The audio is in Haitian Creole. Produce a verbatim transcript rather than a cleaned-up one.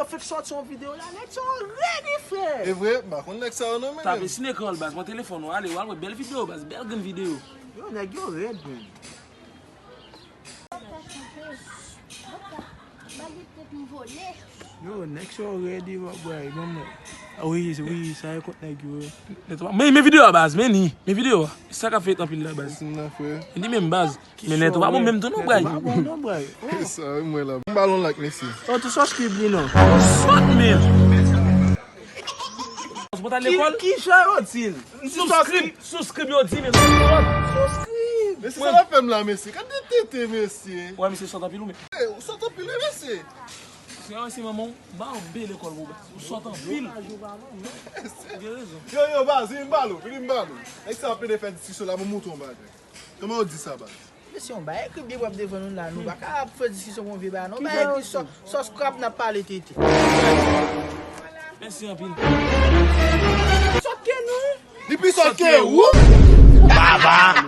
Fèk sòti yon videyo la, nèg sa yo rèd wi frè. E vre, m pa konn nèg sa yo non men. Tape Sinekròl baz, pran telefòn ou, ale, w al wè bèl videyo baz, bèl grenn videyo. Yo, nèg yo rèd, men. Yo, nèg sa yo rèd wi, bòy, manman. Ah, wi, wi, sa e kont nèg yo. Men, men videyo a baz, men ni, men videyo a. Sa k ap fèt anpil la baz. Li menm baz. Men nèt ou pa bon menm tou non bray. Pa bon non bray. Oh. Sa wi mwen la. M ba l yon like mesye. Oh, tou subscribe li non. Sòt men. Ou pa t al lekòl? Ki jan yo di l? Subscribe, subscribe yo di men. Subscribe. Mesye sa la fè m la mesye. Gade de tete mesye. Wè mesye sòt anpil ou men. Ey, ou sòt anpil wi mesye. Se yon mesye manman ou ba w be lekòl pou baz. Ou sòt anpil. Ou gen rezon. Yo yo baz, vin m ba l ou, vin m ba l ou. Nèg sa ap plede fè diskisyon la, mwen montre yon bagay. Kòman yo di sa baz? Mesye, yon bagay ki byen pwòp devan nou la, nou pa ka ap fè diskisyon pou yon vye bagay non. Bagay ki sò, sòs krab n ap pale tete. Mèsi anpil. Sòt ke nou. Li pi sòt ke ou. Baba.